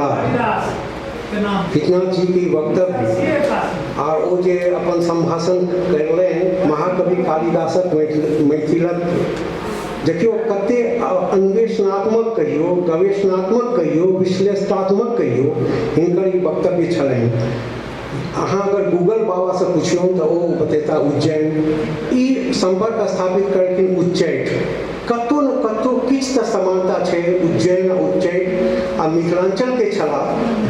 छलाह। हितनाथ जी के वक्तव्य आर ओ जे अपन संभाषण करलनि महाकवि कालिदासक मैथिलत्व, देखियौ कते अन्वेषणात्मक कहियौ, गवेषणात्मक कहियौ, विश्लेषणात्मक कहियौ, हिनकर ई वक्तव्य छलनि। अहाँ अगर गूगल बाबासँ पुछियौन तऽ ओ बतेता उज्जैन। ई सम्पर्क स्थापित करलखिन उच्चैठ, कतहु ने कतहु किछु तऽ समानता छै उज्जैन आ उच्चैठ आ मिथिलाञ्चलके छलाह।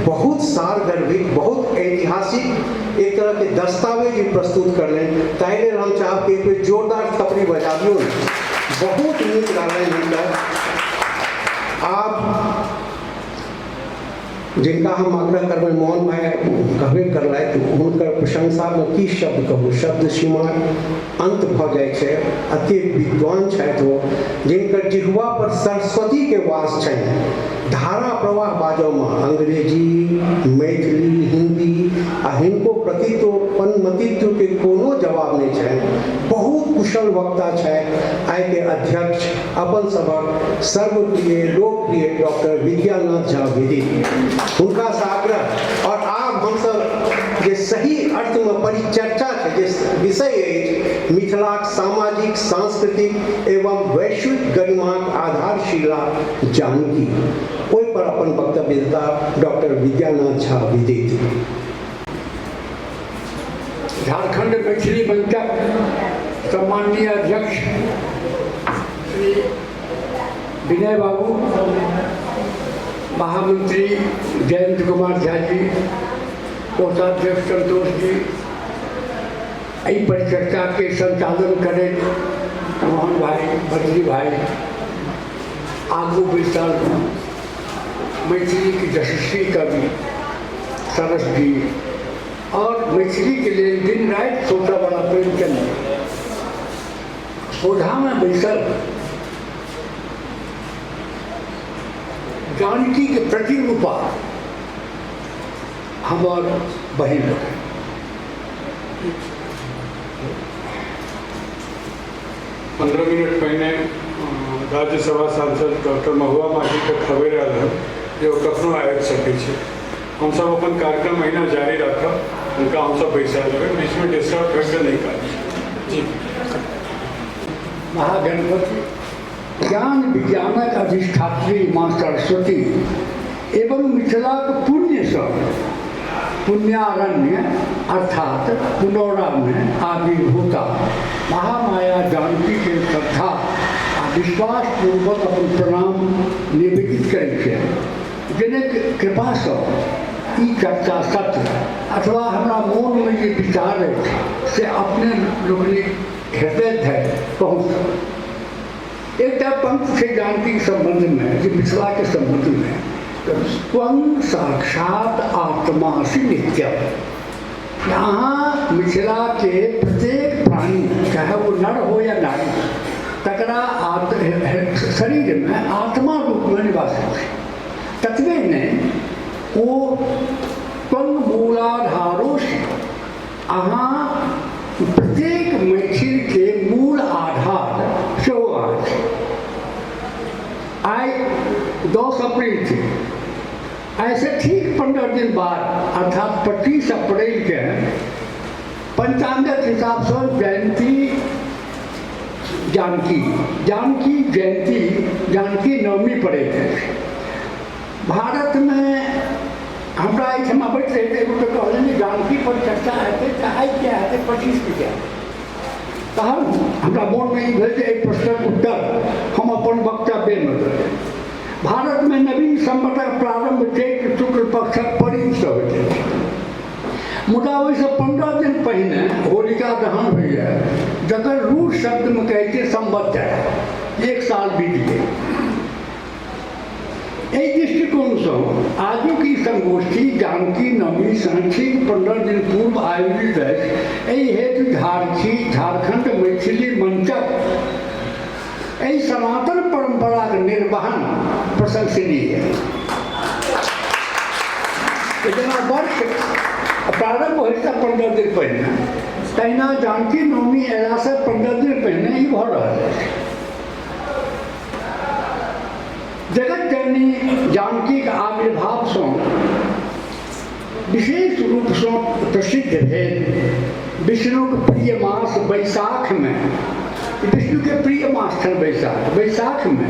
बहुत सारगर्भित, बहुत ऐतिहासिक एक तरहके दस्तावेज ई प्रस्तुत करलनि, ताहि लेल हम चाहब कि एक बेर जोरदार थपड़ी बजाबियौ। बहुत नीक रहलनि हिनकर। आब जिनका हम आग्रह करबै, मोहन भाई कहबे करलथि, हुनकर प्रशंसामे की शब्द कहू, शब्द सीमा अन्त भऽ जाइ छै। अति विद्वान छथि ओ, जिनकर जिह्वा पर सरस्वतीके वास छनि। धारा प्रवाह बाजऽमे अंग्रेजी, मैथिली, हिंदी आ हिनको प्रतित्व पन्मतित्वके कोनो जवाब नहि छनि। बहुत कुशल वक्ता छथि। आइके अध्यक्ष अपन सभक सर्वप्रिय लोकप्रिय डॉक्टर विद्यानाथ झा विदित, हुनकासँ आग्रह। और आब हमसब जे सही अर्थमे परिचर्चा छै, जे विषय अछि मिथिलाक सामाजिक, सांस्कृतिक एवं वैश्विक गरिमाक आधारशिला जानकी, ओहि पर अपन वक्तव्य देता डॉक्टर विद्यानाथ झा विदित। झारखंड मैथिली मंचक सम्माननीय अध्यक्ष श्री विनय बाबू, महामंत्री जयंत कुमार झा जी, कोषाध्यक्ष संतोष जी, एहि परिचर्चा के संचालन करैत मोहन भाई, बद्री भाई, आगू बैसल मैथिली के यशस्वी कवि सरस जी और मैथिली के लेल दिन राति सोचऽ वाला प्रेमचंद, सोझामे बैसल जानकी के प्रतिरूपा हमर बहिन लोकनि। 15 मिनट पहिने राज्यसभा सांसद डॉक्टर महुआ माझीके खबरि आयल हन जे ओ कखनो आबि सकै छै। हमसब अपन कार्यक्रम अहिना जारी राखब, हुनका हमसब बैसा देबै, बीचमे डिस्टर्ब करिके नहि काज जी। महागणपति, ज्ञान विज्ञानक अधिष्ठात्री माँ सरस्वती एवं मिथिलाक पुण्यसँ पुण्यारण्य अर्थात पुनौरामे आविर्भूता महामाया जानकीके श्रद्धा आ विश्वासपूर्वक अपन प्रणाम निवेदित करै छियनि, जिनक कृपासँ ई चर्चा सत्र अथवा हमरा मोनमे जे विचार अछि से अपने लोकनिक हृदय धरि पहुँच। एकटा पंक्ति छै जानकीके सम्बन्धमे, जे मिथिलाके सम्बन्धमे, त्वं साक्षात आत्मासि नित्यम। अहाँ मिथिलाके प्रत्येक प्राणी, चाहे वो नर हो या नारी, तकरा शरीरमे आत्मा रूपमे निवास छै। ततबे नहि, ओ त्वं मूलाधारोसि, अहाँ प्रत्येक मैथिलके मूल आधार सेहो अहाँ छी। आइ 10 अप्रैल छै। आइसँ ठीक 15 दिन बाद अर्थात 25 अप्रैलके पंचांगक हिसाबसँ जयंती जानकी, जानकी जयंती, जानकी नवमी पड़ैत अछि। भारतमे हमरा एहिठाम अबैत रहै तऽ एगोटे कहलनि जे जानकी पर चर्चा हेतै तऽ आइ किया हेतै, 25 के किया? तहन हमरा मोनमे ई भेल जे एहि प्रश्नक उत्तर हम अपन वक्तव्यमे देबै। भारतमे नवीन संवतक प्रारम्भ चैत्र शुक्ल पक्षक परीसँ होइत अछि, मुदा ओहिसँ 15 दिन पहिने होलिका दहन होइए, जकर रूढ़ शब्दमे कहै छै संवत्सर, एक साल बीत गेल। एहि दृष्टिकोणसँ आजुक ई संगोष्ठी जानकी नवमीसँ ठीक 15 दिन पूर्व आयोजित अछि। एहि हेतु झारखंड मैथिली मंचक एहि सनातन परंपराक निर्वहन प्रशंसनीय। जेना वर्ष प्रारंभ होइसँ 15 दिन पहिने, तहिना जानकी नवमी अयलासँ 15 दिन पहिने ई भऽ रहल अछि। जगत जननी जानकीक आविर्भावसँ विशेष रूपसँ प्रसिद्ध भेल। विष्णुक प्रिय मास बैसाखमे, विष्णुके प्रिय मास छनि बैसाख, बैसाखमे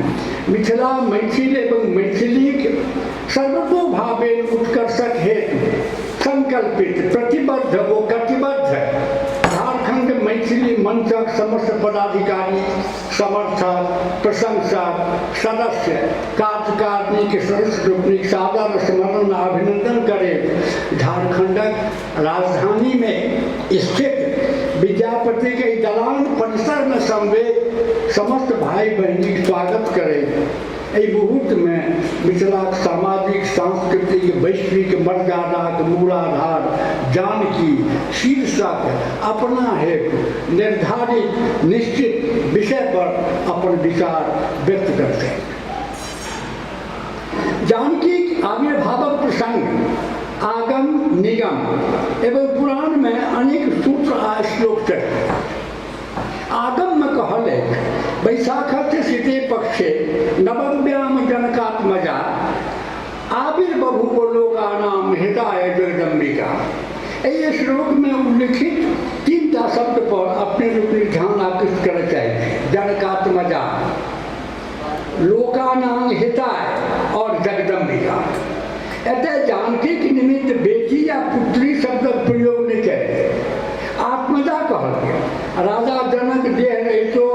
मिथिला मैथिल एवं मैथिलीक सर्वतोभावेन उत्कर्षक हेतु संकल्पित, प्रतिबद्ध ओ कटिबद्ध झारखंड मैथिली मंचक समस्त पदाधिकारी, समर्थक, प्रशंसक, सदस्य, कार्यकारिणीके सदस्य लोकनिक सादर स्मरण आ अभिनंदन करैत झारखंडक राजधानीमे स्थित विद्यापति के दलान परिसरमे समवेत समस्त भाई बहिनीक स्वागत करैत एहि मुहूर्तमे मिथिलाक सामाजिक, सांस्कृतिक, वैश्विक मर्यादाक मूलाधार जानकी शीर्षक अपना हेतु निर्धारित निश्चित विषय पर अपन विचार व्यक्त करते। जानकी आविर्भावक प्रसंग आगम, निगम एवं पुराण में अनेक सूत्र आ श्लोक चर्चित। आगम में कहल अछि, वैशाखस्य शीते पक्षे नवम्याम जनकात्मजा आविर्बभूव लोकानाम हिताय जगदम्बिका। एहि श्लोक में उल्लिखित तीनटा शब्द पर अपने लोकनिक ध्यान आकृष्ट करय चाहै छी। जनकात्मजा, लोकानाम हिताय और जगदम्बिका। एतय जानकी के निमित्त बेटी या पुत्री शब्दक प्रयोग नहि कयल गेल, आत्मजा कहल गेल। राजा जनक देह रहितो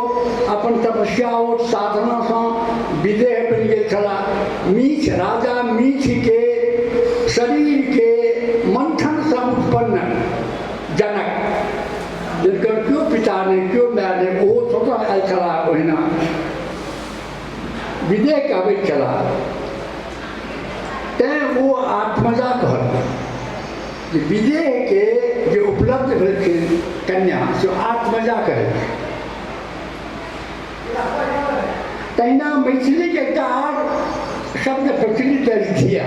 अपन तपस्या और साधना सँ विदेह बनि गेल छलाह। मीछ राजा मीछ के शरीर के मंथन सँ उत्पन्न जनक, जिनकर केओ पिता नहि, केओ माय नहि, ओहो स्वतः आयल छलाह, ओहिना विदेह कहबैत छलाह, तैँ ओ आत्मजा कहल जे विदेहके जे उपलब्ध भेलखिन कन्या से आत्मजा कहै। तहिना मैथिलीके एकटा आर शब्द प्रचलित अछि, धिया।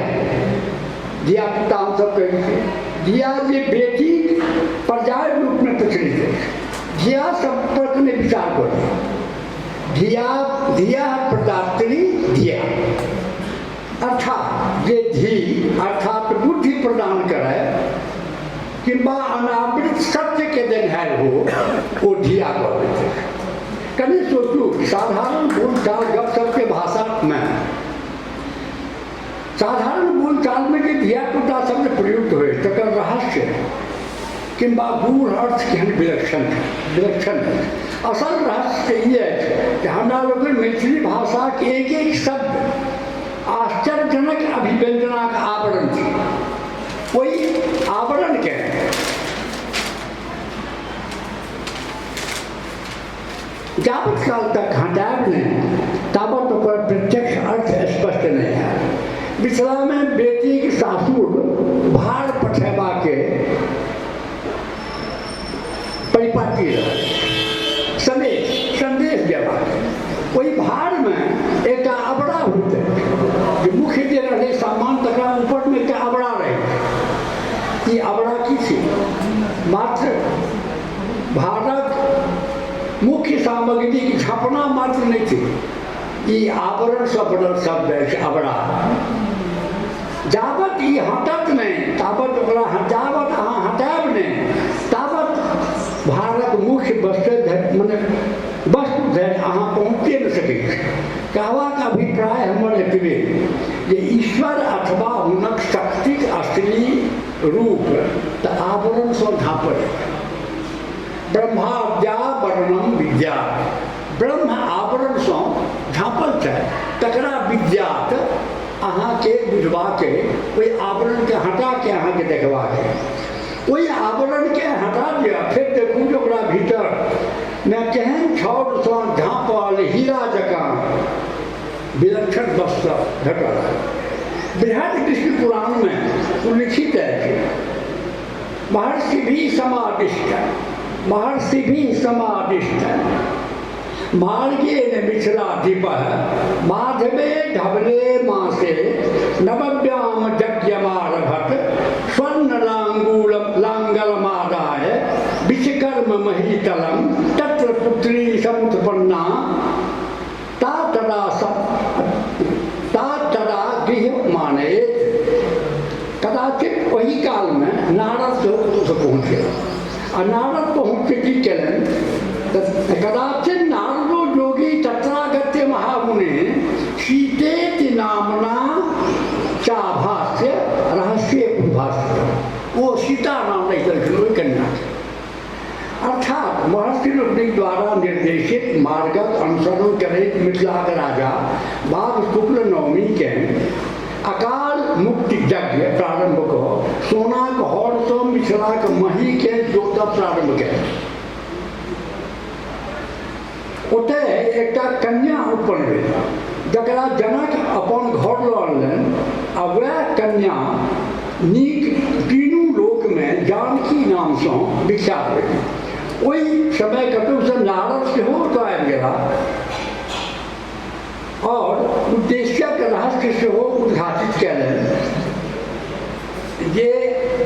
धियापुता हमसभ कहै छियै। धिया जे बेटी पर्याय रूपमे प्रचलित अछि। धिया शब्द पर कने विचार करू। धिया, धिया प्रदात्री धिया, अर्थात जे धी अर्थात बुद्धि प्रदान करे किंबा अनावृत सत्य के देनिहार हो, ओ धिया कहबैत अछि। कनि सोचू, साधारण बोलचाल गपशप के भाषा में, साधारण बोलचाल में जे धियापुता शब्द प्रयुक्त होय तकर रहस्य किंबा गूढ़ अर्थ केहन विलक्षण विलक्षण अछि। असल रहस्य ई अछि जे हमरा लोकनि मैथिली भाषाक एक एक शब्द आश्चर्यजनक अभिव्यंजनाक आवरण छी। ओहि आवरणके जाबत काल तक हटायब नहि, ताबत ओकर प्रत्यक्ष अर्थ स्पष्ट नहि हैत। मिथिलामे बेटीक सासुर भार पठेबाके परिपाटी रहल, सन्देश सन्देश देबाक। ओहि भारमे एकटा अबरा होइत अछि, जे मुख्य जे रहलै सामान तकरा ऊपरमे एकटा अबरा रहै। ई अबरा की छै? मात्र भारक मुख्य सामग्रीक झपना मात्र नहि छै, ई आवरणसँ बनल शब्द अछि अबरा। जाबत ई हटत नहि ताबत ओकरा, जाबत अहाँ हटायब नहि ताबत भारक मुख्य वस्तु धरि, मने वस्तु धरि अहाँ पहुँचे नहि सकै छी। कहबाक अभिप्राय हमर एतबे जे ईश्वर अथवा हुनक शक्तिक असली रूप तऽ आवरणसँ झाँपल अछि। ब्रह्माद्यावरणम विद्या, ब्रह्म आवरणसँ झाँपल छै, तकरा विद्यात अहाँके बुझबाके, ओहि आवरणके हटाके अहाँके देखबाके। ओहि आवरणके हटा दिअ, फेर देखू जे ओकरा भीतर मे केहन छाउरसँ झाँपल हीरा जकाँ विलक्षण वस्तु भेटल। बृहद विष्णु पुराणमे उल्लिखित अछि, महर्षि भी समादिष्ट, महर्षि भी समादिष्ट मार्गेण मिथिलाधिप माधवे धवले मासे नवव्याम यज्ञमारभत स्वर्ण लांगूल लांगलमादाय विषकर्म महीतलम तत्र पुत्री समुत्पन्ना ता तदा ता तदा गृह मानयेत। कदाचित ओहि काल कालमे नारद सेहो कतहुसँ पहुँच गेल आ नारद पहुँच के की केलनि तऽ कदाचित नारदो जोगी तत्रागत्य महामुनि सीतेति नामना चाभास्य रहस्य उद्भास्य। ओ सीता नाम रहि देलखिन ओहि कन्याके। अर्थात महर्षि लोकनिक द्वारा निर्देशित मार्गक अनुसरण करैत मिथिलाक राजा माघ शुक्ल नवमीकेँ अकाल मुक्ति यज्ञ प्रारम्भ कऽ सोनाक हरसँ मिथिलाक महीकेँ जोतब प्रारम्भ कयलनि। ओतय एकटा कन्या उत्पन्न भेल जकरा जनक अपन घर लऽ अनलनि आ वएह कन्या नीक तीनू लोकमे जानकी नामसँ विख्यात भेल। ओहि समय कतहुसँ नारद सेहो ओतय आबि गेलाह आओर उद्देश्यक रहस्य सेहो उद्घाटित कयलनि जे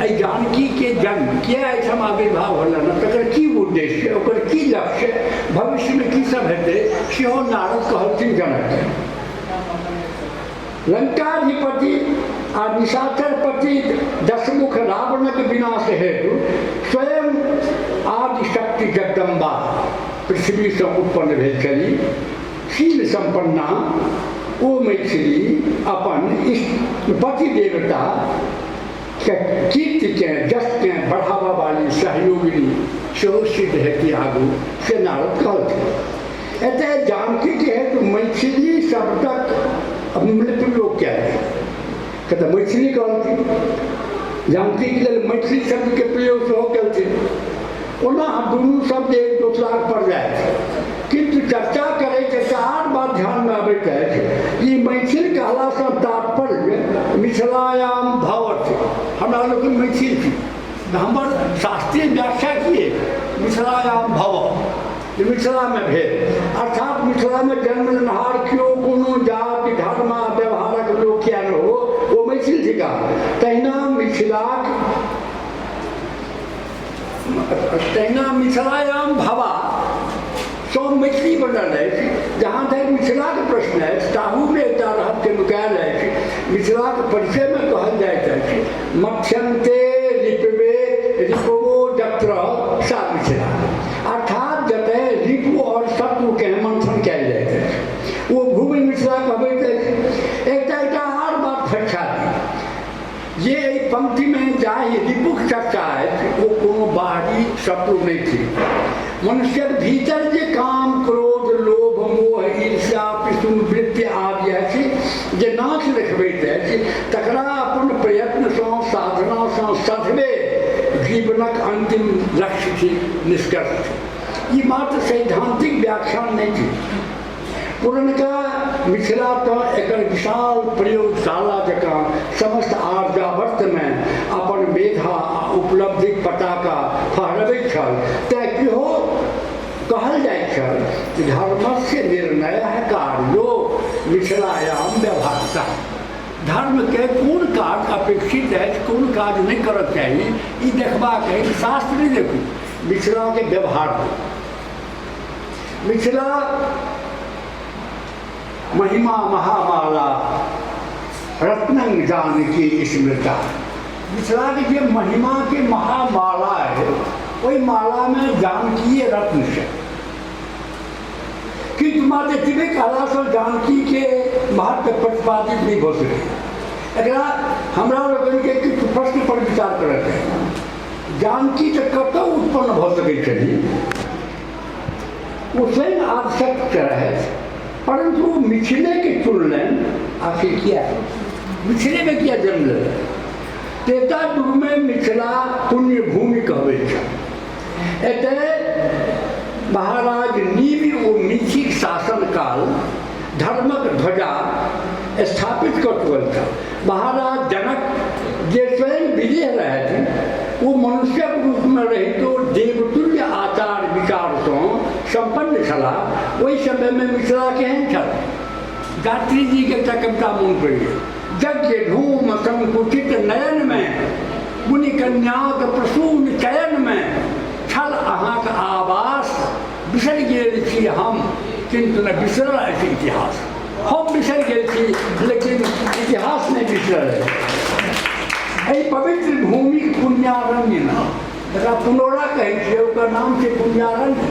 एहि जानकीके जन्म किया एहिठाम आविर्भाव होलनि, तकर की उद्देश्य, ओकर की लक्ष्य, भविष्यमे की सब हेतै, सेहो नारद कहलखिन जनकके। लंकाधिपति आ निशाचरपति दशमुख रावणक विनाश हेतु स्वयं आदिशक्ति जगदम्बा पृथ्वीसँ उत्पन्न भेल छली। शील सम्पन्ना ओ मैथिली अपन पति देवता के कीर्तिके जसके बढ़ावा वाली सहयोगिनी सेहो सिद्ध हेती आगू, से नारद कहलखिन। एतय जानकीके हेतु मैथिली शब्दक प्रयोग कयल गेल। तऽ मैथिली कहलखिन, जानकीके लेल मैथिली शब्दके प्रयोग सेहो केलखिन। ओना दुनू शब्द एक दोसराक पर जाइत, किन्तु चर्चा करैत एकटा आर बात ध्यानमे अबैत अछि। ई मैथिल कहलासँ तात्पर्य मिथिलायाम भवति। हमरा लोकनि मैथिल छी, हमर शास्त्रीय व्याख्या की अछि? मिथिलायाम भव, जे मिथिलामे भेल, अर्थात मिथिलामे जन्म लेनिहार केओ कोनो जाति धर्म आ व्यवहारक लोक किया नहि हो, ओ मैथिल थिकाह। तहिना मिथिलाक तहिना मिथिलायाम भवा सब मैथिली बनल अछि। जहाँ धरि मिथिलाक प्रश्न अछि ताहूमे एकटा रहस्य नुकायल अछि। मिथिलाक परिचयमे कहल जाइत अछि मथ्यन्ते रिपवे रिपवो जत्र सा मिथिला, अर्थात जतय रिपु और शत्रुके मंथन कयल जाइत अछि ओ भूमि मिथिला कहबैत अछि। एकटा एकटा आर बात फरिछा दी जे एहि पंक्तिमे जाहि रिपुक चर्चा अछि ओ कोनो बाहरी शत्रु नहि थिक। मनुष्यक भीतर जे काम, क्रोध, लोभ, मोह, ईर्ष्या, पिशुन वृत्ति आदि अछि जे नाच देखबैत अछि, तकरा अपन प्रयत्नसँ साधनासँ सधबे जीवनक अंतिम लक्ष्य थिक, निष्कर्ष थिक। ई मात्र सैद्धांतिक व्याख्यान नहि थिक। पुरनका मिथिला तऽ एकर विशाल प्रयोगशाला जकाँ समस्त आर्यावर्तमे अपन मेधा आ उपलब्धिक पताका फहरबैत छल। तेँ केहो कहल जाइत छल धर्मस्य निर्णय कार्यो मिथिलायाम व्यवहारतः। धर्मके कोन काज अपेक्षित अछि, कोन काज नहि करक चाही, ई देखबाक अछि शास्त्र नहि देखू, मिथिलाके व्यवहार देखू। मिथिला महिमा महामाला रत्नंग जानकी स्मृता। मिथिलाके जे महिमाके महामाला है ओहि मालामे जानकीए रत्न छै। किन्तु मात्र एतबे कहलासँ जानकीके महत्व प्रतिपादित नहि भऽ सकै। एकरा हमरा लोकनिके किछु प्रश्न पर विचार करऽ चाही। जानकी तऽ कतऽ उत्पन्न भऽ सकै छली, ओ स्वयं आवश्यक रहथि, परंतु ओ मिथिलेके चुनलनि। आखिर किया मिथिलेमे किया जन्म लेलनि? त्रेता युगमे मिथिला पुण्य भूमि कहबैत छल। एतय महाराज नीवि ओ मिथिक शासन काल धर्मक ध्वजा स्थापित कऽ चुकल छल। महाराज जनक जे स्वयं विदेह रहथि ओ मनुष्यक रूपमे रहितो देवतुल्य आचार विचारसँ सम्पन्न छलाह। ओहि समयमे मिथिला केहन छल? गायत्री जीके एकटा कविता मोन पड़ि गेल। यज्ञ धूम संकुचित नयनमे मुनि कन्याक प्रसून चयनमे छल अहाँक आवास, बिसरि गेल छी हम किन्तु न बिसरल अछि इतिहास। हम बिसरि गेल छी लेकिन इतिहास नहि बिसरल अछि। एहि पवित्र भूमिक पुण्यारण्यमे, जकरा पुनौरा कहै छियै, ओकर नाम छै पुण्यारण्य।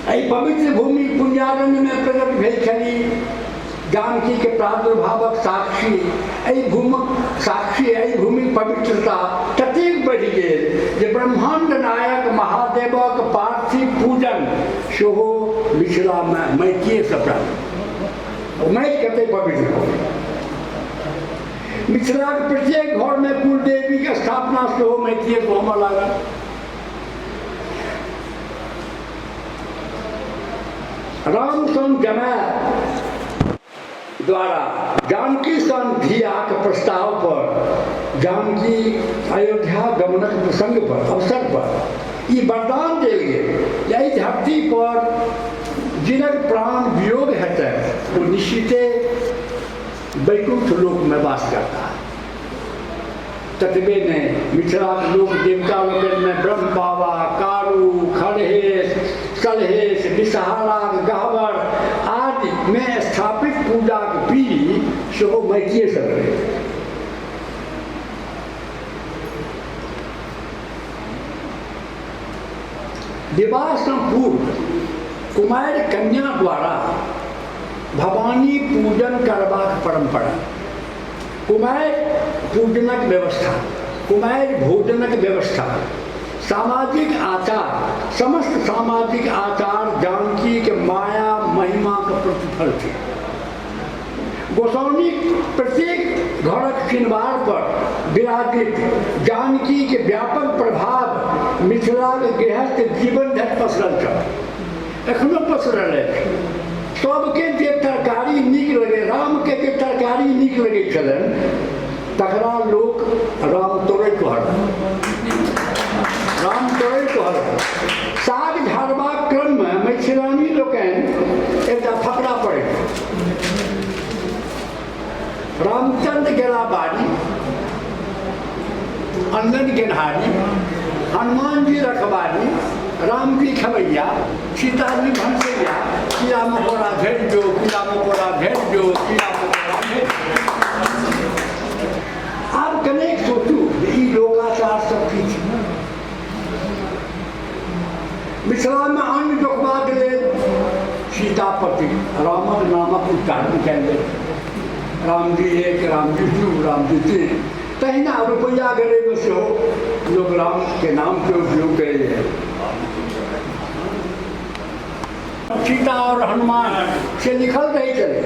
एहि पवित्र भूमि पुण्यारण्यमे प्रकट भेल छली जानकीके प्रादुर्भावक साक्षी। एहि भूमिक साक्षी, एहि भूमिक पवित्रता ततेक बढ़ि गेल जे ब्रह्मांड नायक महादेवक पार्थिव पूजन सेहो मिथिलामे माटिएसँ प्राप्त। माटि कतेक पवित्र भऽ गेल। मिथिलाक प्रत्येक घरमे कुलदेवीके स्थापना सेहो माटिएसँ होमय लागल। राम सन जमाय द्वारा जानकी सन धियाक प्रस्ताव पर जानकी अयोध्या गमनक प्रसंग पर अवसर पर ई वरदान देल गेल जे एहि धरती पर जिनक प्राण वियोग हेतै ओ निश्चिते वैकुंठ लोकमे वास करता। ततबे नहि, मिथिलाक लोक देवता लोकनिमे ब्रह्म बाबा, कारू, खरहेश, सलहेश, विषहाराक गहबर आदिमे स्थापित पूजाक पीढ़ी सेहो माटिएसँ रहै। विवाहसँ पूर्व कुमारि कन्या द्वारा भवानी पूजन करबाक परम्परा, कुमारि पूजनक व्यवस्था, कुमारि भोजनक व्यवस्था, सामाजिक आचार, समस्त सामाजिक आचार जानकीके माया महिमाके प्रतिफल छै। गोसाउनिक प्रत्येक घरक चिनवार पर विराजित जानकीके व्यापक प्रभाव मिथिलाक गृहस्थ जीवन धरि पसरल छल, एखनो पसरल अछि। सबके जे तरकारी नीक लगै, रामके जे तरकारी नीक लगै छलनि तकरा लोक राम तोड़ै कहल, राम तोड़ै कहल। साग झाड़बाक क्रममे मैथिलानी लोकनि एकटा फकरा पढ़ै, रामचंद्र गेला बाड़ी अनलन गेन्हारी, हनुमान जी रखबारी, राम जी खबैया, सीताजी भनसैया, कीड़ा मकोड़ा झड़ि जो, कीड़ा मकोड़ा झड़ि जो, कीड़ा मकोड़ा झड़ि। आब कनेक सोचू जे ई लोकाचार सब की छै। मिथिलामे अन्न जोखबाक लेल सीतापति रामक नामक उच्चारण कयल गेल, रामजी एक, रामजी दू, रामजी तीन। तहिना रुपैआ गणैमे सेहो लोक रामके नामके उपयोग करैए। सीता और हनुमान से लिखल रहै छलै।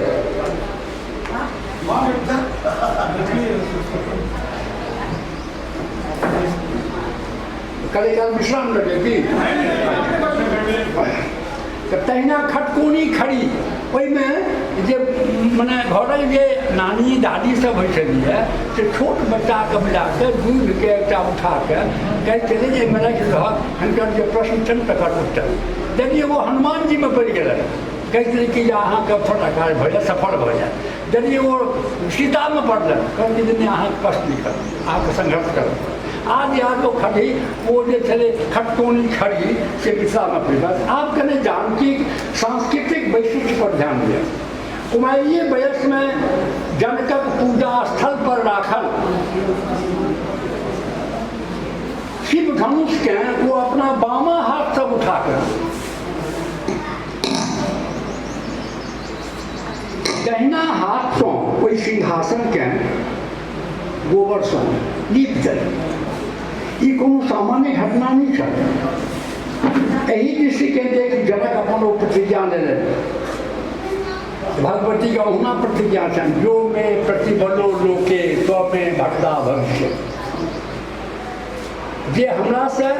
कले काल विश्राम लगे की तऽ तहिना खटकोनी खड़ी, ओहिमे जे मने घरक जे नानी दादी सब होइ छलियै से छोट बच्चाके मिलाके दूधके एकटा उठाके कहै छलै जे एहिमे राखि दहक, हिनकर जे प्रश्न छनि तकर उत्तर। यदि ओ हनुमानजीमे पड़ि गेलनि, कहै छलै कि जे अहाँके फटा कार्य भऽ जायत, सफल भऽ जायत। यदि ओ सीतामे पड़लनि, कहलखिन जे नहि, अहाँके कष्ट लिखल, अहाँके संघर्ष करत। आदि आदि ओ खड़ी, ओ जे छलै खटकोनी खड़ी से मिथिलामे फेमस। आब कने जानकी सांस्कृतिक वैशिष्ट्य पर ध्यान दिअ। कुमारिये वयसमे जनकक पूजा स्थल पर राखल शिव धनुषकेँ ओ अपना बामा हाथसँ उठा कऽ दहिना हाथसँ ओहि सिंहासनकेँ गोबरसँ लीप देलक। ई कोनो सामान्य घटना नहि छल। एहि दृष्टिके देख जनक अपन ओ प्रतिज्ञा लेलनि। भगवतीके ओहुना प्रतिज्ञा छनि, जो मे प्रतिबलो लोके तो मे भक्ता भविष्य। जे हमरासँ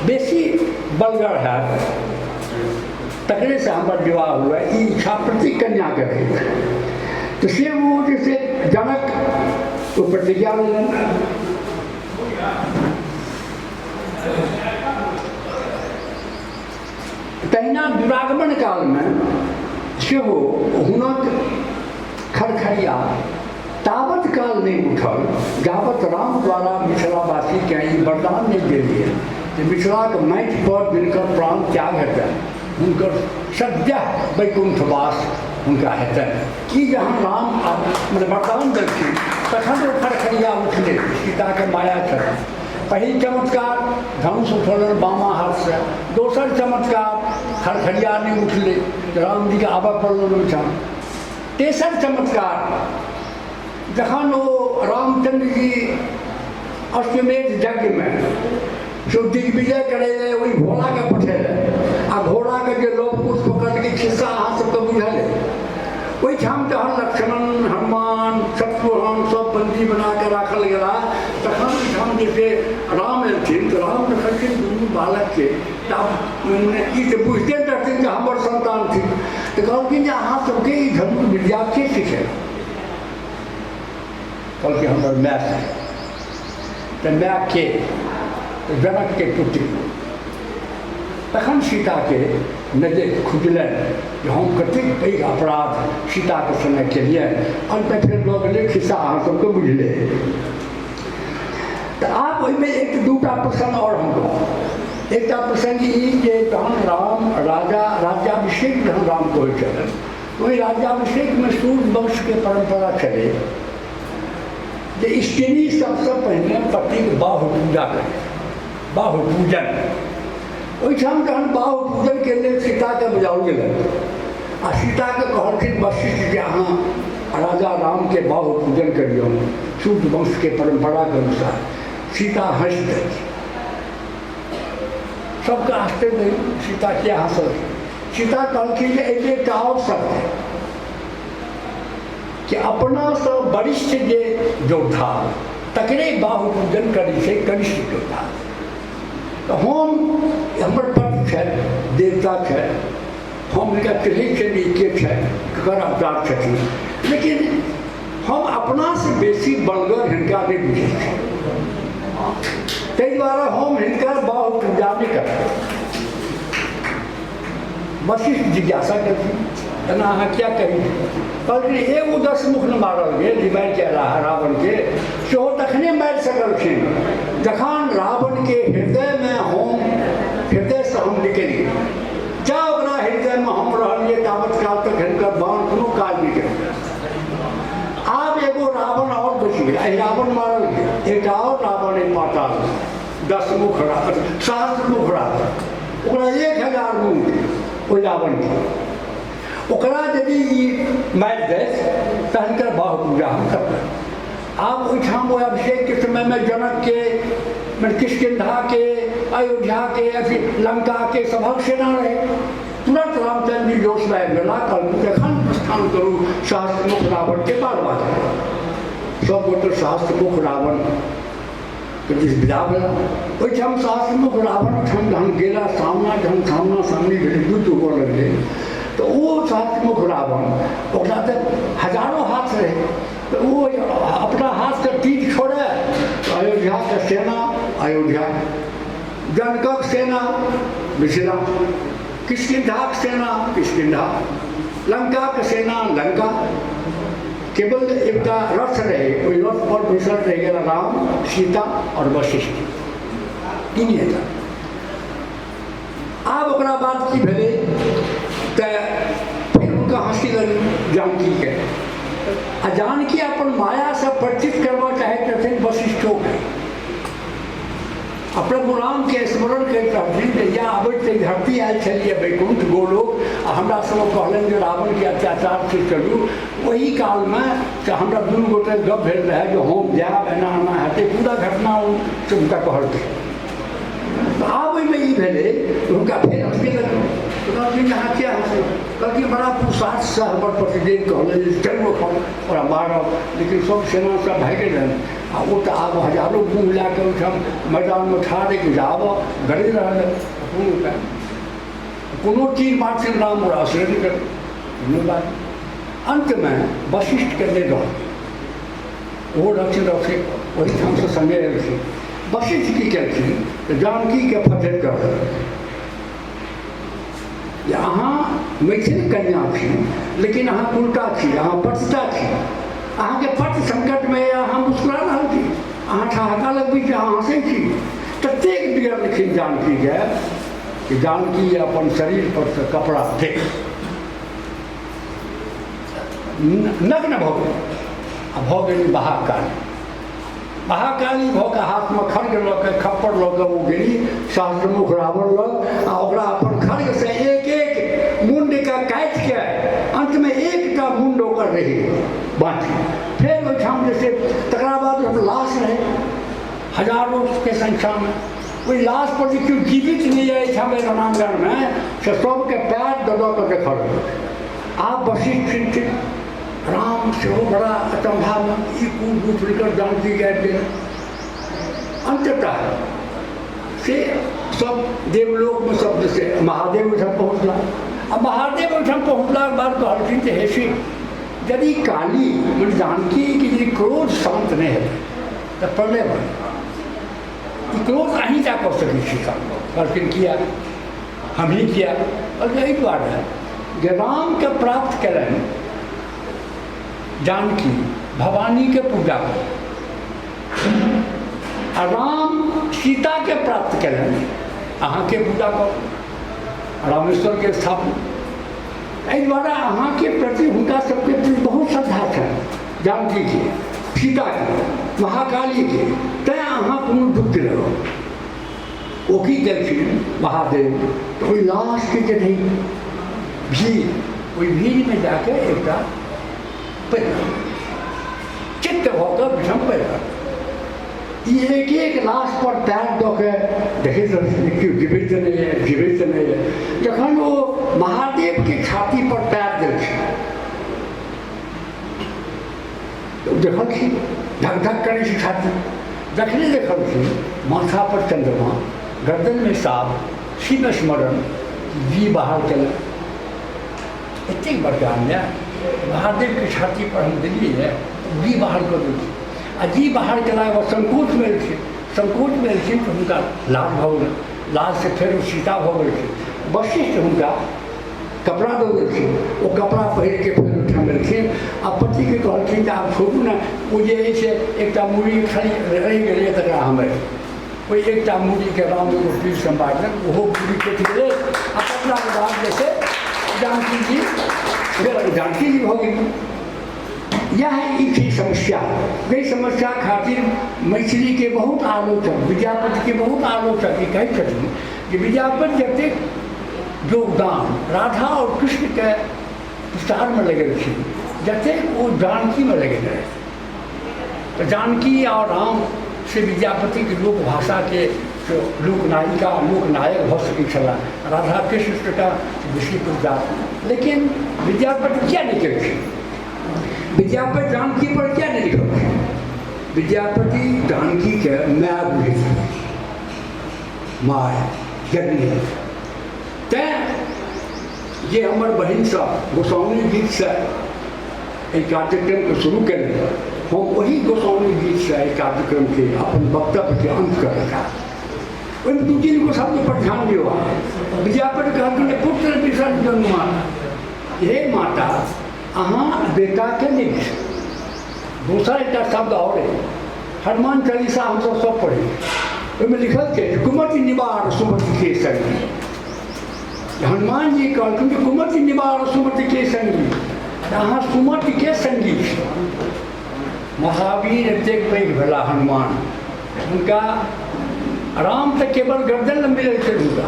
बेसी बलगर हैत तकरेसँ हमर विवाह हुए, ई इच्छा प्रत्येक कन्याके रहै छै। तऽ से ओ जे छै जनक ओ प्रतिज्ञा लेलनि। तहिना दुरागमन कालमे सेहो हुनक खड़खड़िया तावत काल नहि उठल जावत राम द्वारा मिथिलावासीकेँ ई वरदान नहि देल गेल जे मिथिलाक माटि पर जिनकर प्राण त्याग हेतनि हुनकर सद्यः वैकुण्ठवास हुनका हेतनि। ई जहन राम मने वरदान देलखिन तखन ओ खरखरिया उठलै। सीताके माया छल। पहिल चमत्कार धनुष उठौलनि बामा हाथसँ, दोसर चमत्कार खरखरिया नहि उठलै, रामजीके आबऽ पड़लनि ओहिठाम। तेसर चमत्कार जखन ओ रामचंद्र जी अश्वमेध यज्ञमे से दिग्विजय करै लए ओहि घोड़ाके पठेलनि आ घोड़ाके जे लव कुश पकड़लकै, खिस्सा अहाँ सबके बुझल अइ। ओहिठाम जहन लक्ष्मण हनुमान शत्रुघ्न सब बन्दी बना कऽ राखल गेला, तखन ओहिठाम जे से राम एलखिन तऽ राम देखलखिन दुनू बालकके, तऽ आब ई तऽ बुझिते रहथिन जे हमर सन्तान थिक, तऽ कहलखिन जे अहाँ सबके ई धनुर्विद्या के सिखेलक? कहलकै हमर माय सिखेलक। तऽ माय के? तऽ जनकके पुत्री। तखन सीताके नजरि खुजलनि जे हम कतेक पैघ अपराध सीताके सङ्गे केलियनि। अन्तमे फेर लऽ गेलै, खिस्सा अहाँ सबके बुझले। तऽ आब ओहिमे एक दूटा प्रसङ्ग आओर हम कहब। एकटा प्रसङ्ग ई जे जहन राम राजा राज्याभिषेक जहन रामके होइ छलनि, ओहि राज्याभिषेकमे सूर्यवंशके परम्परा छलै जे स्त्री सबसँ पहिने पतिके बाहु पूजा करै, बाहु पूजन। ओहिठाम जहन बाहु पूजनके लेल सीताके बजाओल गेलनि आ सीताके कहलखिन वशिष्ठ जे अहाँ राजा रामके बाहु पूजन करियौ सूर्यवंशके परम्पराके अनुसार। सीता हँसि देलखिन। सबके आश्चर्य भेल, सीता किया हँसल? सीता कहलखिन जे एहिमे एकटा आओर शर्त है कि अपनासँ वरिष्ठ जे योद्धा तकरे बाहु पूजन करै छै कनिष्ठ योद्धा। तऽ हम, हमर पति छथि, देवता छथि, हम हिनका चिन्है छियनि ई के छथि, ककर अवतार छथिन, लेकिन हम अपनासँ बेसी बलगर हिनका नहि बुझै छी, ताहि दुआरे हम हिनकर बाहु पूजा नहि करब। वशिष्ठ जिज्ञासा केलखिन, एना अहाँ किया कहै छी? कहलखिन एगो दशमुख ने मारल गेल जे मारि के रावणके, सेहो तखने मारि सकलखिन जखन रावणके हृदयमे हम हृदयसँ हम निकलि गेल। जा ओकरा हृदयमे हम रहलियै ताबत काल तक हिनकर बाण कोनो काज नहि केलकै। आब एगो रावण आओर बचि गेल, एहि रावण मारल गेल, एकटा आओर रावण एहि पाताल दशमुख रावण सहस्रमुख रावण, ओकरा 1000 मुँह ओहि रावणके, ओकरा यदि ई मारि दैत तऽ हिनकर बाहु पूजा हम करबै। आब ओहिठाम ओहि अभिषेकके समयमे जनकके किष्किन्धाके अयोध्याके अथी लंकाके सभक सेना रहै। तुरंत रामचंद्र जी जोशमे आबि गेला, कहलखिन एखन प्रस्थान करू सहस्रमुख रावणके मारबाक। सब गोटे सहस्रमुख रावण के दिस विदा भेला। ओहिठाम सहस्रमुख रावण ओहिठाम जहन गेला, सामना जहन सामना सामनी भेलै, युद्ध हुअ लगलै, तऽ ओ सहस्रमुख रावण ओकरा तऽ हजारो हाथ रहै, तऽ ओ अपना हाथसँ तीर छोड़े तऽ अयोध्याके सेना अयोध्या, जनकक सेना मिथिला, किष्किन्धाक सेना किष्किन्धा, लंकाके सेना लंका। केवल एकटा रथ रहै, ओहि रथ पर बैसल रहि गेल राम, सीता आओर वशिष्ठ, तीनेटा। आब ओकरा बाद की भेलै तऽ फेर हुनका हँसी लगलै जानकीके, आ जानकी अपन मायासँ परिचित करबऽ चाहैत रहथिन वशिष्ठोके, आ प्रभु रामके स्मरण करैत रहथिन जे या अबैत एहि धरती आयल छलियै वैकुण्ठ गोलोक, आ हमरा सबके कहलनि जे रावणके अत्याचार से चलू। ओही कालमे से हमरा दुनू गोटे गप भेल रहै जे हम जायब, एना एना हेतै, पूरा घटना ओ से हुनका कहलखिन। तऽ आब ओहिमे ई भेलै हुनका फेर हँसी लगलै, कहलखिन अहाँ किया हँसै? कहलखिन बड़ा पुरुषार्थसँ हमर पतिदेव कहलनि जे चलू एखन ओकरा मारब, लेकिन सब सेना सब भागि रहनि आ ओ तऽ आब हजारो मुँह लए कऽ ओहिठाम मैदानमे ठाढ़ अछि, जाबऽ गरजि रहल हइ, कोनो उपाय नहि, कोनो तीर मारथिन राम ओकरा असरे नहि करतै, कोनो बात नहि। अन्तमे वशिष्ठके नहि रहल, ओहो रहथिन रहथिन ओहिठामसँ सङ्गे एलखिन। वशिष्ठ की केलखिन तऽ जानकीके फतेह कर देलखिन जे अहाँ मैथिल कन्या छी, लेकिन अहाँ उल्टा छी, अहाँ पतिता छी, अहाँके पति संकटमे यऽ, अहाँ मुस्कुरा रहल छी, अहाँ ठहाका लगबै छी, अहाँ हँसै छी। ततेक बिगड़लखिन जानकीके कि जानकी अपन शरीर पर से कपड़ा फेक नग्न भऽ गेल आ भऽ गेली महाकाली। महाकाली भऽ कऽ हाथमे खड्ग लऽ कऽ, खप्पर लऽ कऽ ओ गेली सहस्रमुख रावण लग आ ओकरा अपन खड्गसँ एक एक मुण्डके काटिके अन्तमे एकटा मुण्ड ओकर रहि गेल बाँकी। फेर ओहिठाम जे से तकरा बाद लाश रहै हजारोके संख्यामे, ओहि लाश पर जे केओ जीवित नहि अइ एहिठाम रणांगणमे से सबके पैर दऽ दऽ कऽ देखऽ लगलै। आब वशिष्ठ चिन्तित, राम सेहो बड़ा अचंभामे, ई कोन रूप हिनकर जानकी आबि गेल। अन्ततः से सब देवलोकमे सब जे से महादेव ओहिठाम पहुँचला आ महादेव ओहिठाम पहुँचलाके बाद कहलखिन जे हे शिव, यदि काली मने जानकीके यदि क्रोध शान्त नहि हेतै तऽ प्रलय भऽ जेतै, ई क्रोध अहीँ टा कऽ सकै छी शान्त। कहलखिन किया, हमही किया? कहलखिन एहि दुआरे जे रामके प्राप्त कयलनि जानकी भवानीके पूजा कऽ, आ राम सीताके प्राप्त कयलनि अहाँके पूजा कऽ, रामेश्वरके स्थापना। एहि दुआरे अहाँके प्रति हुनका सबके प्रति बहुत श्रद्धा छनि, जानकीके, सीताके, महाकालीके, तैँ अहाँ कोनो दुःख नहि रहब। ओ की केलखिन महादेव, तऽ ओहि लाशके जे रहै भीड़, ओहि भीड़मे जाके एकटा पड़ि चित्त भऽ कऽ विषम पड़ि रहल। ई एक एक लाश पर पैर दऽ के देखैत रहलखिन केओ जीवित नहि यऽ, जीवित नहि यऽ। जखन ओ महादेवके छाती पर पैर देलखिन तऽ देखलखिन धक धक करै छै छाती। जखने देखलखिन माथा पर चंद्रमा, गर्दनमे साप, शिव स्मरण, जी बाहर केलक। एतेक बड़का अन्याय, महादेवके छाती पर हम देलियै जी बाहर कऽ देलखिन। आ जी बाहर केलाके बाद संकोचमे एलखिन, संकोचमे एलखिन तऽ हुनका लाज भऽ गेलनि, लाजसँ फेर ओ सीता भऽ गेलखिन। वशिष्ठ हुनका कपड़ा दऽ देलखिन, ओ कपड़ा पहिरके फेर ओहिठाम एलखिन आ पतिके कहलखिन जे आब छोड़ू ने, ओ जे अछि एकटा मूड़ी खाली रहि गेलै तकरा हम ओहि एकटा मूड़ीके राम एगो तीरसँ मारलनि, ओहो मूड़ी कटि गेलै। आ कटलाके बाद जे छै जानकी जी फेर जानकी जी भऽ गेली। इएह ई छै समस्या। एहि समस्या खातिर मैथिलीके बहुत आलोचक, विद्यापतिके बहुत आलोचक ई कहै छथिन जे विद्यापति जतेक योगदान राधा आओर कृष्णके प्रचारमे लगेलखिन, जतेक ओ जानकीमे लगेने रहथिन। तऽ जानकी आओर राम से विद्यापतिके लोक भाषाके लोकनायिका लोकनायक भऽ सकै छलाह, राधा कृष्ण टका बेसी प्रचार। लेकिन विद्यापति किया नहि केलखिन? विद्यापति जानकी पर किया नहि लिखलखिन? विद्यापति जानकीके माय बुझै छथिन, माय जननी। तैँ जे हमर बहिनसभ गोसाउनी गीतसँ एहि कार्यक्रमके शुरू केलनि, हम ओही गोसाउनी गीतसँ एहि कार्यक्रमके अपन वक्तव्यके अन्त करय चाहब। ओहिमे 2-3 गो शब्द पर ध्यान दियौ। विद्यापति कहलखिन जे पुत्र विसर्जन माता, हे माता अहाँ बेटाके नहि बिसरू। दोसर एकटा शब्द आओर अइ, हनुमान चालीसा हमसभ सब पढ़ै छी, ओहिमे लिखल छै कुमति निवार सुमति के संगी। हनुमान जी कहलखिन जे कुमति निवार सुमति के संगी, अहाँ सुमति के संगी छी। महावीर एतेक पैघ भेला हनुमान, हुनका राम तऽ केवल गर्दन लग मिलल छै हुनका,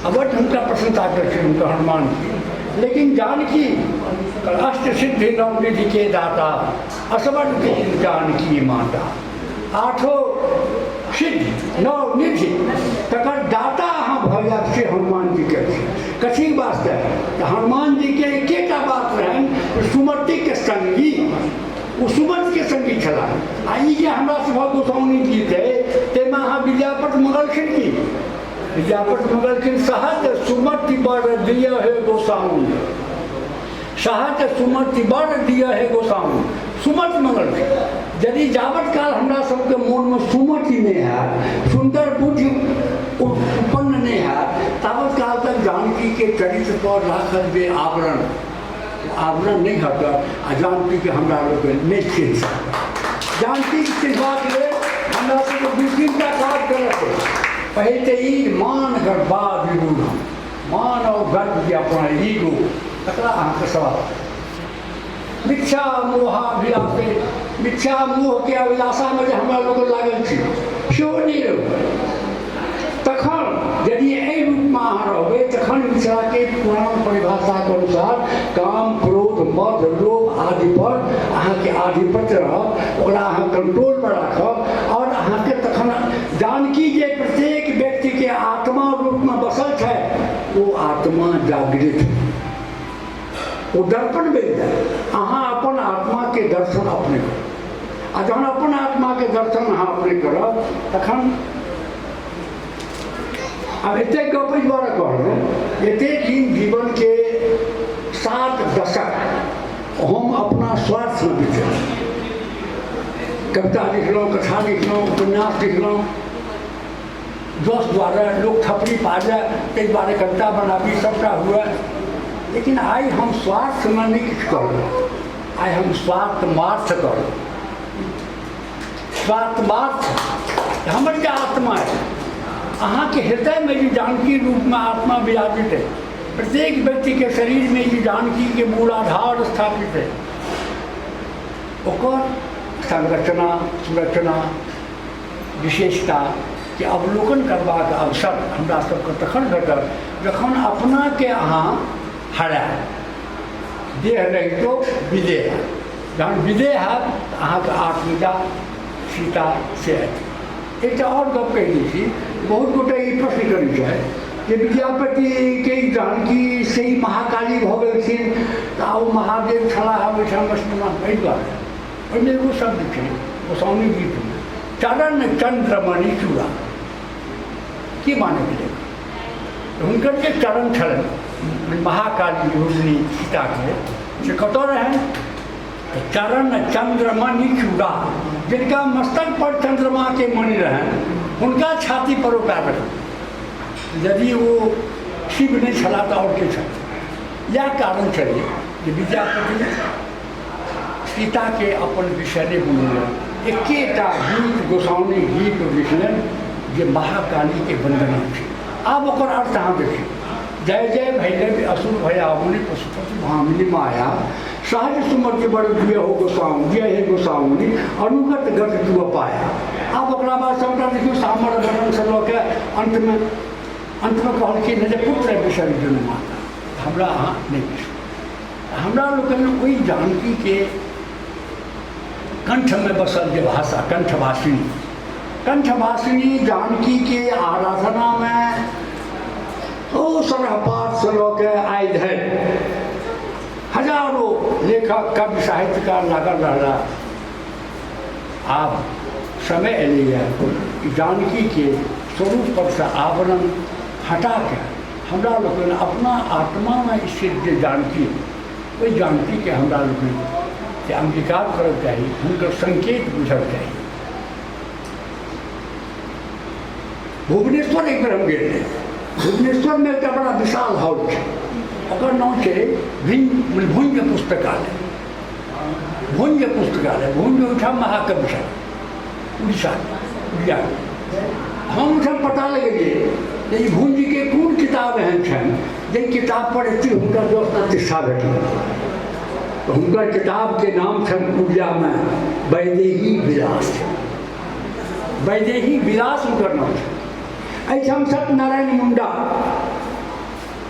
अवश्य हुनका प्रशंसा करै छै हुनका हनुमान जी। लेकिन जानकी अष्ट सिद्धि नवनिधि के दाता, असवर के जानकी माता, आठो सिद्धि नवनिधि तकर दाता अहाँ भऽ जायब से हनुमान जी के छी। कथी वास्ते? तऽ हनुमान जी के एकेटा बात रहनि, सुमतिके संगी, ओ सुमतिके संगी छलाह। आ ई जे हमरा सभक गोसाउनी गीत अइ ताहिमे अहाँ विद्यापति मंगलखिन की? विद्यापति मंगलखिन सहज सुमति बर दिय हे गोसाउन, सहज सुमति बर दिय हे गोसाउन, सुमति मंगलखिन। यदि जावत काल हमरा सबके मोनमे सुमति नहि हैत, सुन्दर बुद्धि उत्पन्न नहि हैत, तावत काल तक जानकीके चरित्र पर राखल जे आवरण, आवरण नहि हटत आ जानकीके हमरा लोकनि नहि चिन्ह सकब। जानकीके चिन्हबाक लेल हमरा सबके 2-3 टा काज करऽ पड़त। पहिल तऽ ई मान गर्वाद विरूढ़, मान और गर्व जे अपना ईगो, तकरा अहाँके समाप्त। मिथ्या मोहाभिलाषे, मिथ्या मोहके अभिलाषामे जे हमरा लोक लागल छी सेहो नहि रहबै। तखन यदि एहि रूपमे अहाँ रहबै तखन मिथिलाके पुरान परिभाषाके अनुसार काम, क्रोध, मद, लोभ आदि पर अहाँके आधिपत्य रहत, ओकरा अहाँ कंट्रोलमे राखब और अहाँके तखन जानकी जे प्रत्येक व्यक्तिके आत्मा रूपमे बसल छथि ओ आत्मा जागृत, ओ दर्पण बनि जायत। अहाँ अपन आत्माके दर्शन अपने करू आ जहन अपन आत्माके दर्शन अहाँ अपने करब तखन आब एतेक गप एहि दुआरे कहलहुँ, एतेक दिन जीवनके 7 दशक हम अपना स्वार्थमे बितेलहुँ। कविता लिखलहुँ, कथा लिखलहुँ, उपन्यास लिखलहुँ, दोस्त द्वारा लोक थपड़ी पाजय ताहि दुआरे कविता बनाबी, सबटा हुए। लेकिन आइ हम स्वार्थमे नहि किछु कहलहुँ, आइ हम स्वार्थमार्थ कहलहुँ। स्वार्थमार्थ हमर जे आत्मा है, अहाँके हृदयमे जे जानकी रूपमे आत्मा विराजित है, प्रत्येक व्यक्तिके शरीरमे जे जानकीके मूलाधार स्थापित है, ओकर संरचना सुरचना विशेषता के अवलोकन करबाक अवसर हमरा सबके तखन भेटत जखन अपनाके अहाँ हरायब। देह रहितो विदेह, जहन विदेह हैत तऽ अहाँके आत्मजा सीता से आयत। एकटा आओर गप कहि दै छी, बहुत गोटे ई प्रश्न करै छथि जे विद्यापतिके जानकी से ही महाकाली भऽ गेलखिन तऽ ओ महादेव छलाह ओहिठाम एहि दुआरे ओहिमे एगो शब्द छै गोसाउनी गीतमे, चरण चंद्रमणि चूड़ा, की माने भेलै? हुनकर जे चरण छलनि महाकाली रूपिणी सीताके से कतऽ रहनि? चरण चंद्रमणि चूड़ा, जिनका मस्तक पर चंद्रमाके मणि रहनि हुनका छाती पर ओ पैर रखलनि। यदि ओ शिव नहि छलाह तऽ आओर के छल? इएह कारण छलै जे विद्यापति सीताके अपन विषय नहि बनौलनि, एकेटा गीत गोसाउनी गीत लिखलनि जे महाकालीके वन्दना छै। आब ओकर अर्थ अहाँ देखियौ, जय जय भैरव असुर भयाउनि पशुपति भामिनी माया, सहज सुमति बर दिय हो गोसाउनि, जय हे गोसाउनि अनुगत गत जुअ पाया। आब ओकरा बाद सबटा देखियौ सामर वर्णनसँ लऽ के अन्तमे कहलखिन जे पुत्र विसर्जन माता, हमरा अहाँ नहि बिसरू। हमरा लोकनि ओहि जानकीके कंठमे बसल जे भाषा कंठभाषिणी, कंठभाषिणी जानकीके आराधनामे ओ सरहपातसँ लऽ के आइ धरि हजारो लेखक कवि साहित्यकार लागल रहला। आब समय एलैए कि जानकीके स्वरूप परसँ आवरण हटाके हमरा लोकनि अपना आत्मामे स्थित जे जानकी, ओहि जानकीके हमरा लोकनि के अंगीकार करक चाही, हुनकर संकेत बुझक चाही। भुवनेश्वर एक बेर हम गेल रही। भुवनेश्वरमे एकटा बड़ा विशाल हॉल छै, ओकर नाम छै भुंज पुस्तकालय। भुंज पुस्तकालय, भुंज ओहिठाम महाकवि छथि उड़ीसा, उड़िया। हम ओहिठाम पता लगेलियै जे ई भुंजके कोन किताब एहन छनि जाहि किताब पर एते हुनकर जस प्रतिष्ठा भेटल। तऽ हुनकर किताबके नाम छनि उड़ियामे वैदेही विलास। वैदेही विलास हुनकर नाम छनि। एहिठाम सत्यनारायण मुंडा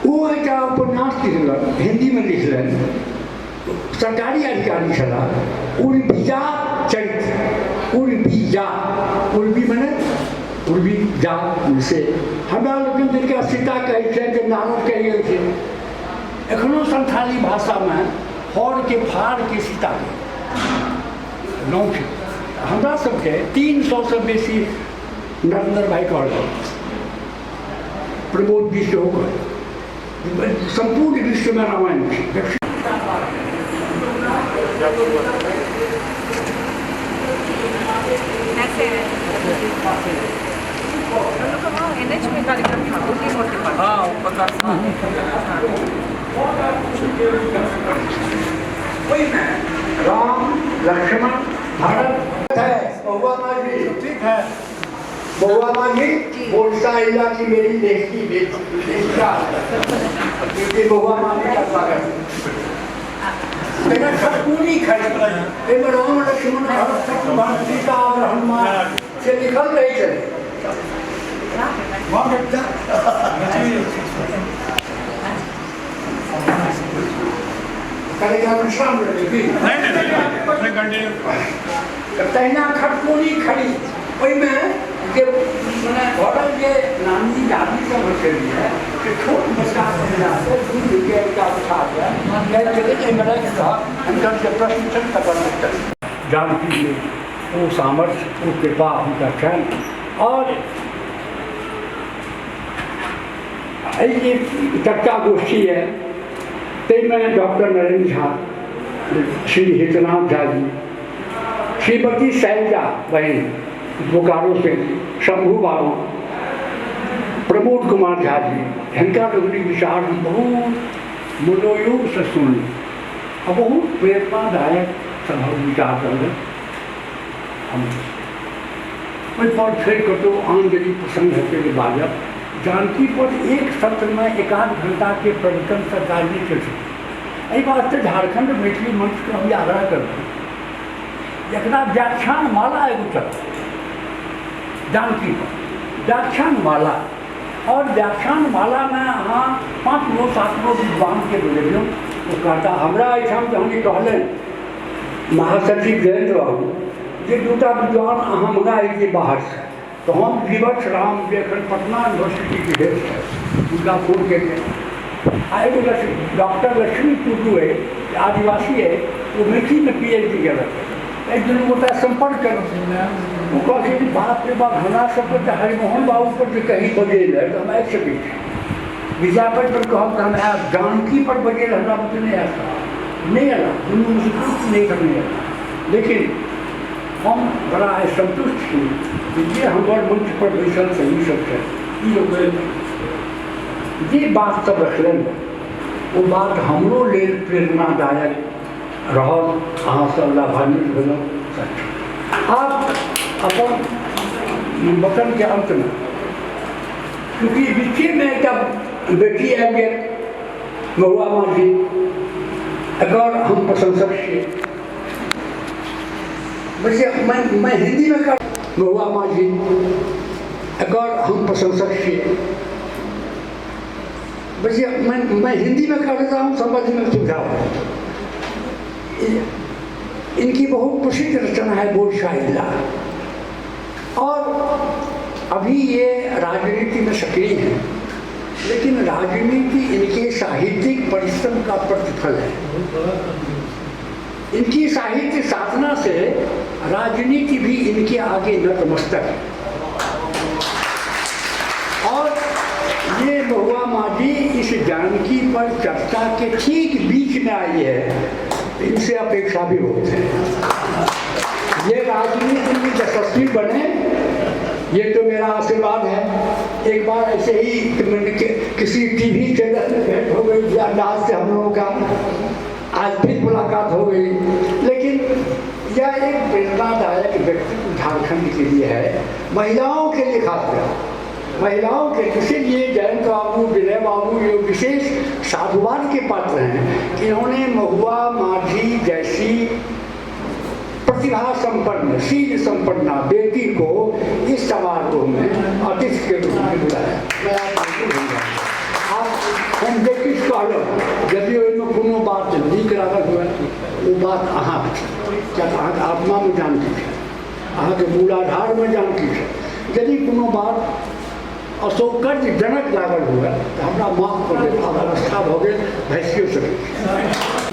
ओ एकटा उपन्यास लिखलनि, हिन्दीमे लिखलनि, सरकारी अधिकारी छलाह, उर्विजा चरित्र। उर्विजा, उर्वी मने उर्वी जा से हमरा लोकनि जिनका सीता कहै छनि जे नारद कहि गेलखिन। एखनो संथाली भाषामे हरके फाड़के सीता कहै नाम छै। हमरा सबके 300 बेसी नरेंद्र भाई कहलक, प्रमोद जी सेहो कहलक, सम्पूर्ण विश्वमे रामायण छै। ऐसे है हम लोग का वहाँ एनएच में कार्यक्रम था, उसी रोड के पास। हाँ, वो पता। ओहिमे राम, लक्ष्मण, भरत है, बउआ माझी ठीक है, बउआ माझी बोलता इला की मेरी देखी बेटा, बउआ माझी का स्वागत। तहिना खटकुनी खड़ी, एहिमे राम लक्ष्मण भरत शत्रुघ्न सीता आओर हनुमान से लिखल रहै छलै। तहिना खटकुनी खड़ी, ओहिमे जे मने भरल जे नानी दादी सब होइ छलियै से छोट बच्चा सब जाके दूधके एकटा उठा कऽ कहै छलै जे एहिमे राखि दहक, हुनकर जे प्रश्न छनि तकर उत्तर। जानकीके ओ सामर्थ्य, ओ कृपा हुनकर छनि। और एहि जे चर्चा गोष्ठी यऽ ताहिमे डॉक्टर नरेन्द्र झा, श्री हितनाथ झा जी, श्रीमती शैलजा बहन बोकारो से, शंभू बाबू, प्रमोद कुमार झा जी, हिनका लोकनिक विचार हम बहुत मनोयोगसँ सुनलहुँ आ बहुत प्रेरणादायक सभक विचार रहलै। हम ओहिपर फेर कतहु आन यदि प्रसङ्ग हेतै जे बाजब। जानकी पर एक सत्रमे एक आध घंटाके प्रवचनसँ काज नहि चलि सकै। एहि वास्ते झारखंड मैथिली मंचके हम आग्रह करबै एकरा व्याख्यान माला एगो चलत जानकी पर, व्याख्यान माला। और व्याख्यान मालामे अहाँ 5 गो 7 गो विद्वानके बजेलियौ, ओ कहता हमरा एहिठाम जहन ई कहलनि महासचिव जयंत बाबू जे 2टा विद्वान अहाँ मंगा अयलियै बाहरसँ, तऽ हम जीवछ राम जे एखन पटना यूनिवर्सिटीके हेड छथि हुनका फोन केलियै। आ एगो डॉक्टर लक्ष्मी टुडू अइ, आदिवासी अइ, ओ मैथिलीमे PhD केलक, एहि दुनू गोटा सम्पर्क केलहुँ। ओ कहलखिन कि बाप रे बाप, हमरा सबके तऽ हरिमोहन बाबूपर जे कहीं बजेलै तऽ हम आबि सकै छी, विद्यापति पर कहब तऽ हम आयब, जानकी पर बजेलै हमरा बुते नहि आयब, नहि अयला, दुनू नहि नहि अयला। लेकिन हम बड़ा आइ सन्तुष्ट छी जे हमर मंच पर बैसल सही सब छै, ई लोक जे बात सब रखलनि ओ बात हमरो लेल प्रेरणादायक रहल। अहाँ सब लाभान्वित भेलहुँ। आब अपन वचनके अन्तमे, चूँकि बीचेमे एकटा बेटी आबि गेल महुआ माझी, एकर हम प्रशंसक छी। वैसे मैं हिंदी में कर महुआ माझी, एकर हम प्रशंसक छी। वैसे मैं हिंदी में कर देता हूँ, समझ में सुविधा हो। इनकी बहुत प्रसिद्ध रचना है बोलशाइला, और अभी ये राजनीति में सक्रिय हैं, लेकिन राजनीति इनके साहित्यिक परिश्रम का प्रतिफल है। इनकी साहित्य साधना से राजनीति भी इनके आगे नतमस्तक है। और ये महुआ माझी इस जानकी पर चर्चा के ठीक बीच में आई है, इनसे अपेक्षा भी बहुत है। ये राजनीति में यशस्वी बने, ये तो मेरा आशीर्वाद है। एक बार ऐसे ही किसी टीवी चैनल में भेंट हो गई अंदाज से हम लोगों का, आज फिर मुलाकात हो गई। लेकिन यह एक प्रेरणादायक व्यक्तित्व झारखंड के लिए है, महिलाओं के लिए, खासकर महिलाओं के। इसीलिए जयंत बाबू, विनय बाबू ये विशेष साधुवाद के पात्र हैं कि इन्होंने महुआ माझी जैसी प्रतिभा संपन्न, शील संपन्ना बेटी को इस समारोह में अतिथि के रूप में बुलाया। मैं आप हम जे किछु कहलहुँ, यदि ओहिमे कोनो बात नीक लागल हुए ओ बात अहाँके छै, किया तऽ अहाँके आत्मामे जानकी छै, अहाँके मूलाधारमे जानकी छै। यदि कोनो बात असौकर्यजनक लागल हुए तऽ हमरा माफ कऽ देब। आब अवस्था भऽ गेल, भैसियो सकै छी।